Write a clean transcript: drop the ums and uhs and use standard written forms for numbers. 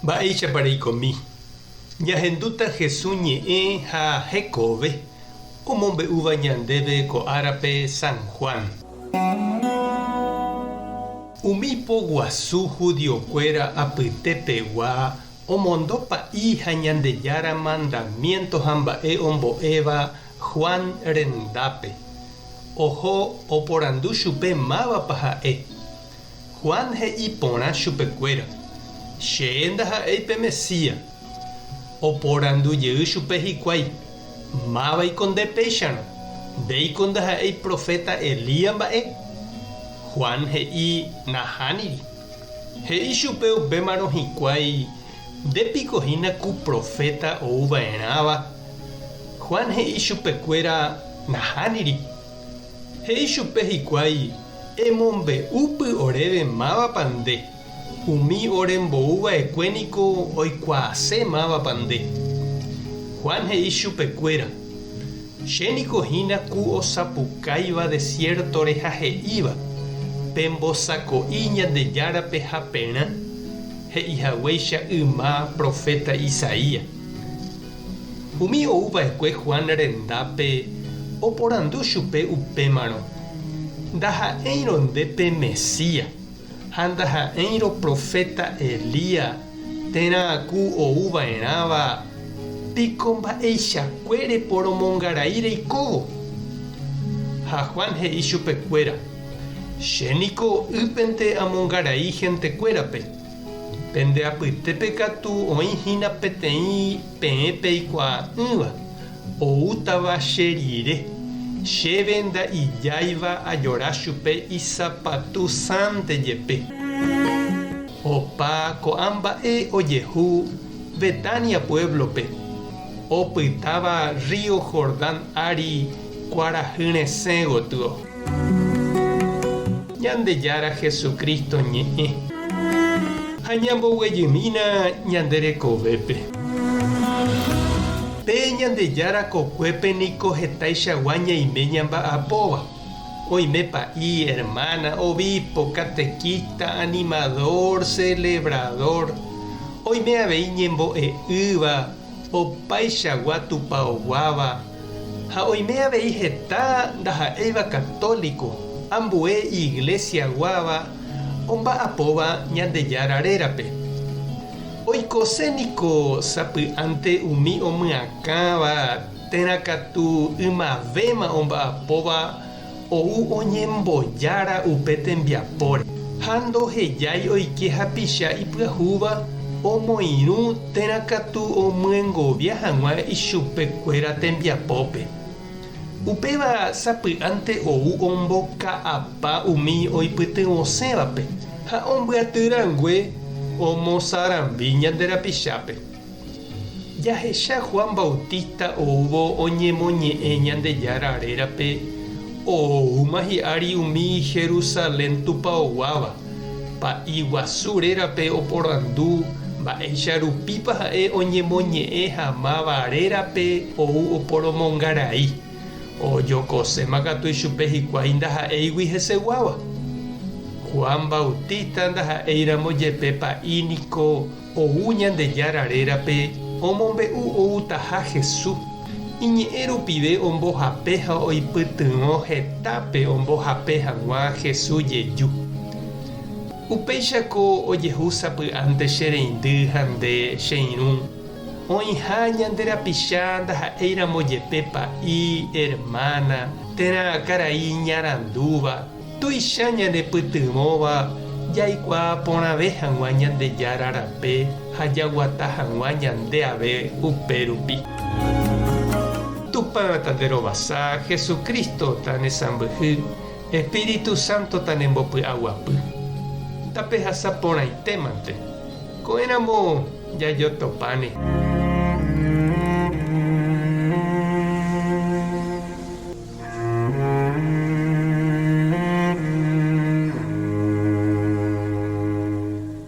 Mba'éichapa reikomi? Ñahendúta Hesu ñe'ẽ ha hekove omombe'úva ñandéve ko árape San Juan. Umi poguasu judiokuéra apytepegua omondo pa'i ha Ñandejára mandamiénto ha mba'e ombo'éva Juan rendápe. Oho oporandu chupe mávapa ha'e. Juan he'i porã chupekuéra, Che ndaha'éi pe Mesías. Oporandu jey chupe hikuái, Mávaiko nde péicharõ? Ndéiko ndaha'éi proféta Elías mba'e? Juan he'i, Nahániri. He'i chupe upémarõ hikuái, Nde piko hína ku proféta ou va'erãva? Juan he'i chupekuéra, Nahániri. He'i chupe hikuái, Emombe'úpy oréve mávapa nde, umi orembou va'ekue niko oikuaase mávapa nde. Juan he'i chupekuéra, Che niko hína ku osapukáiva desiértore ha he'íva, Pembosako'i Ñandejárape haperã, he'i haguéicha yma proféta Isaías. Umi ou va'ekue Juan rendápe oporandu chupe upémarõ, Ndaha'éirõ nde pe Mesías, ha ndaha'éirõ proféta Elías térã ku ou va'erãva, piko mba'eichakue reporomongarai reikóvo? Ha Juan he'i chupekuéra, Che niko ýpente amongarai hentekuérape. Pende apytépe katu oĩ hína peteĩ peẽ peikuaa'ỹva, oútava che rire, chéve nda'ijáiva ajora chupe isapatu sãnte jepe. Opa ko'ã mba'e ojehu Betania puéblope, opytáva rrío Jordán ári kuarahy resẽ gotyo. Ñandejára Jesucristo ñe'ẽ. Ha ñamboguejymína ñande rekovépe. Pe Ñandejára kokuépe niko hetaichagua ñaime ñamba'apóva. Oime pa'i, hermana, obispo, catequista, animador, celebrador. Oime avei ñembo'e'ỹva, opaichagua tupaoguáva. Ha oime avei heta ndaha'éiva católico, ambue iglesia-guáva omba'apóva Ñandejára rérape. Oikose niko sapy'ánte umi omyakãva térã katu ymavéma omba'apóva ou oñembojára upe tembiapóre ha ndohejái oike hapicha ipyahúva omoirũ térã katu omyengovia hag̃ua ichupekuéra tembiapópe. Upéva sapy'ánte ou omboka'apa umi oipytyvõsẽvape ha ombyaty rangue omosarambi ñande rapichápe. Jahecha Juan Bautista oúvo oñemoñe'ẽ Ñandejára rérape oúma hi'ári umi Jerusalén tupaoguáva, pa'i guasu rérape oporandu mba'éicha rupípa ha'e oñemoñe'ẽ ha máva rérape ou oporomongarai. Ojokoséma katu ichupe hikuái ndaha'éigui heseguáva. Juan Bautista ndaha'éiramo jepe pa'i niko Ou Ñandejára rérape omombe'u outaha Hesu, iñe'ẽ rupive ombohape ha oipytyvõ hetápe ombohape hag̃ua Hesu jeju. Upéichako ojehu sapy'ánte che reindy ha nde, che irũ, oĩha ñande rapicha ndaha'éiramo jepe pa'i, hermana, térã karai iñarandúva, Tuicha ñanepytyvõva jaikuaa porãve hag̃ua Ñandejára rape ha jaguata hag̃ua ñande ave upérupi. Tupã tanderovasa, Jesucristo tanesãmbyhy, Espíritu Santo tanembopy'aguapy. Tapehasa porãitémante. Ko'ẽramo jajotopáne.